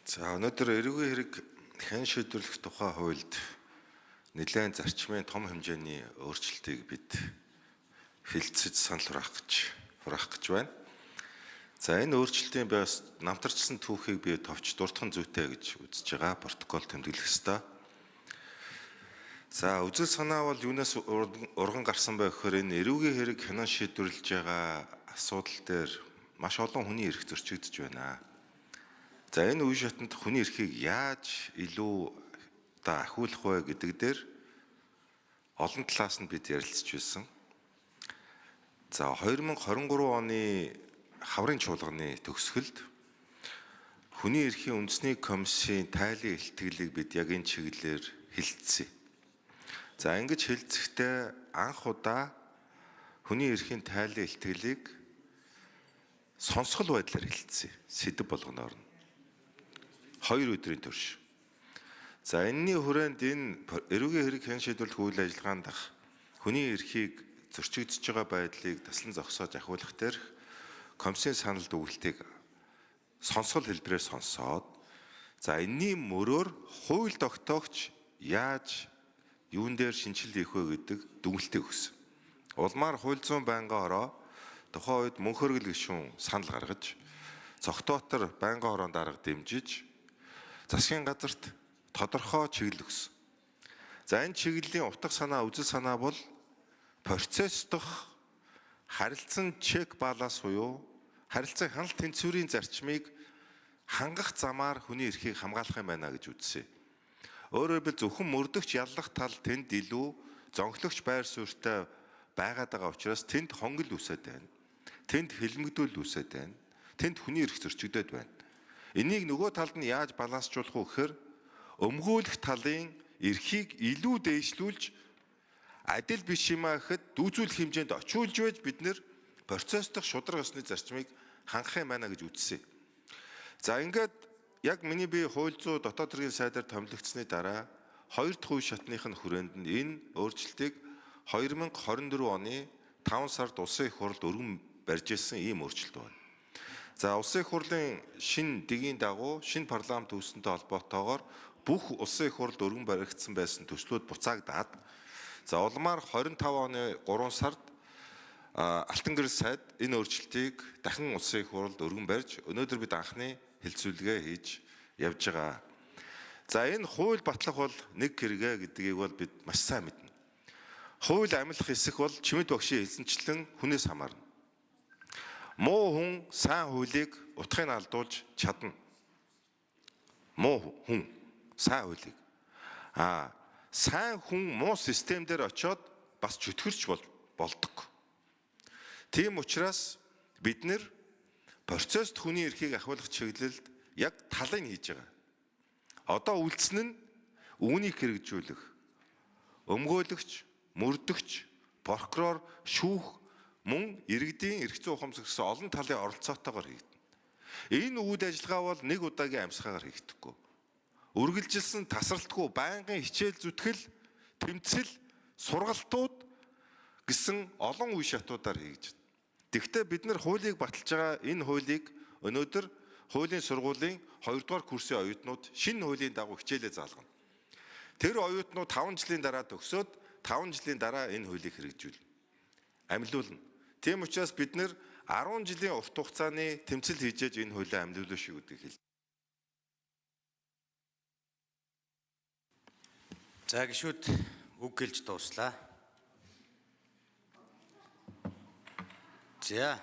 За, өнөөдөр эрүүгийн хэрэг хэн шийдвэрлэх тухай хуульд нэлээд зарчмын том хэмжээний өөрчлөлтийг бид хэлцэж санал хураах гэж байна. За, энэ өөрчлөлтийн бас намтарчсан түүхийг би товч дурдхан зүйтэй гэж үзэж байгаа, протокол тэмдэглэх ёстой. За, үзэл санаа бол юунаас урган гарсан бэ гэхээр энэ эрүүгийн хэрэг хянан шийдвэрлэж байгаа асуудал дээр маш олон хүний эрх зөрчигдөж байна. За, энэ үе шатанд хүний эрхийг яаж илүү одоо ахиулах вэ гэдэг дээр олон талаас нь бид ярилцж байсан. За, 2023 оны хаврын чуулганы төгсгөлд хүний эрхийн үндэсний комиссийн тайлан илтгэлийг бид яг энэ чиглэлээр хэлэлцсэн. За, ингэж хэлцэхдээ анх удаа хүний эрхийн тайлан илтгэлийг сонсгол байдлаар хэлэлцсэн. Сэдэв болгоноор нь. 2 өдрийн турш. За, энэний хүрээнд энэ эрүүгийн хэрэг хэн шийдвэрлэх үйл ажиллагаанд дах хүний эрхийг зөрчигдөж байгаа байдлыг таслан зогсоож ахиулах дээрх комиссийн санал дүгнэлтийг сонсгол хэлбэрээр сонсоод, за, энэний мөрөөр хууль тогтоогч яаж юун дээр шинжилэл хийх вэ гэдэг дүгнэлтийг өгсөн. Улмаар хууль зүйн байнгын хороо тухайн үед мөнхөргөл гишүүн санал гаргаж, Цогтоотор байнгын хороонд дарга дэмжиж, засгийн газарт тодорхой чиглэл өгсөн. За, энэ чиглэлийн утга санаа, үзэл санаа бол процесс дох харилцан чек баланс буюу харилцан хяналт тэнцвэрийн зарчмыг хангах замаар хүний эрхийг хамгаалах юм байна гэж үзсэн. Өөрөөр хэлбэл, зөвхөн мөрдөгч яллах тал тэнд илүү зонхлогч байр суурьтай байгаад байгаа учраас тэнд хонгил үүсээд байна. Тэнд хилмигдүүл үүсээд байна. Тэнд хүний эрх зөрчигдөд байна. Энийг нөгөө талд нь яаж балансжуулах вэ гэхээр өмгөөлөх талын эрхийг илүү дээшлүүлж, адил биш юм аа гэхэд дүүцүүлэх хэмжээнд очиулж байж бид нэр процесс дох шударга ёсны зарчмыг хангах юм байна гэж үзсэн. За, ингээд яг миний би хууль зүйн дотоод хэргийн сайдаар томилогдсны дараа хоёр дахь үе шатных нь хүрээнд нь энэ өөрчлөлтийг 2024 оны 5 сард Улсын их хурлд өргөн барьж ирсэн ийм өөрчлөлт байна. За, Улсын их хурлын шинэ дэгийн дагуу шинэ парламент үүссэнтэй холбоотойгоор бүх Улсын их хурлд өргөн баригдсан байсан төслүүд буцаагдаад, за, улмаар 25 оны 3 сард Алтан гэрэл сайд энэ өөрчлөлтийг дахин Улсын их хурлд өргөн барьж, өнөөдөр бид анхны хэлэлцүүлгээ хийж явж байгаа. За, энэ хууль батлах бол нэг хэрэгэ гэдгийг бол бид маш сайн мэднэ. Хууль амилах хэсэг бол Чимэд багшийн хэлсэнчлэн хүнээс хамаарна. Муу хүн сайн хуулийг утгыг алдуулж чадна. Муу хүн сайн хуулийг. Сайн хүн муу систем дээр очиод бас чөтгөрч болдог. Тийм учраас бид нэр процесст хүний эрхийг ахиулах чиглэлд яг талыг хийж байгаа. Одоо үлдсэн нь үүнийг хэрэгжүүлэх, өмгөөлөгч, мөрдөгч, прокурор, шүүх мөн иргэдийн эрх зүйн ухамсар гэсэн олон талын оролцоотойгоор хийгдэнэ. Энэ үйл ажиллагаа бол нэг удаагийн амьсгаагаар хийгдэхгүй. Үргэлжилсэн тасралтгүй байнгын хичээл зүтгэл, тэмцэл, сургалтууд гэсэн олон үе шатуудаар хийж байна. Тэгэхдээ бид нар хуулийг баталж байгаа энэ хуулийг өнөөдөр хуулийн сургуулийн 2 дугаар курсын оюутнууд шинэ хуулийн дагуу хичээлээ заалгана. Тэр оюутнууд 5 жилийн дараа төгсөөд 5 жилийн дараа энэ хуулийг хэрэгжүүлнэ. Амилуулна. Тийм учраас бид нэр 10 жилийн урт хугацааны тэмцэл хийжээж энэ хуулийг амилуулна шүү гэдгийг хэлж. За, гишүүд үг хэлж дууслаа. За.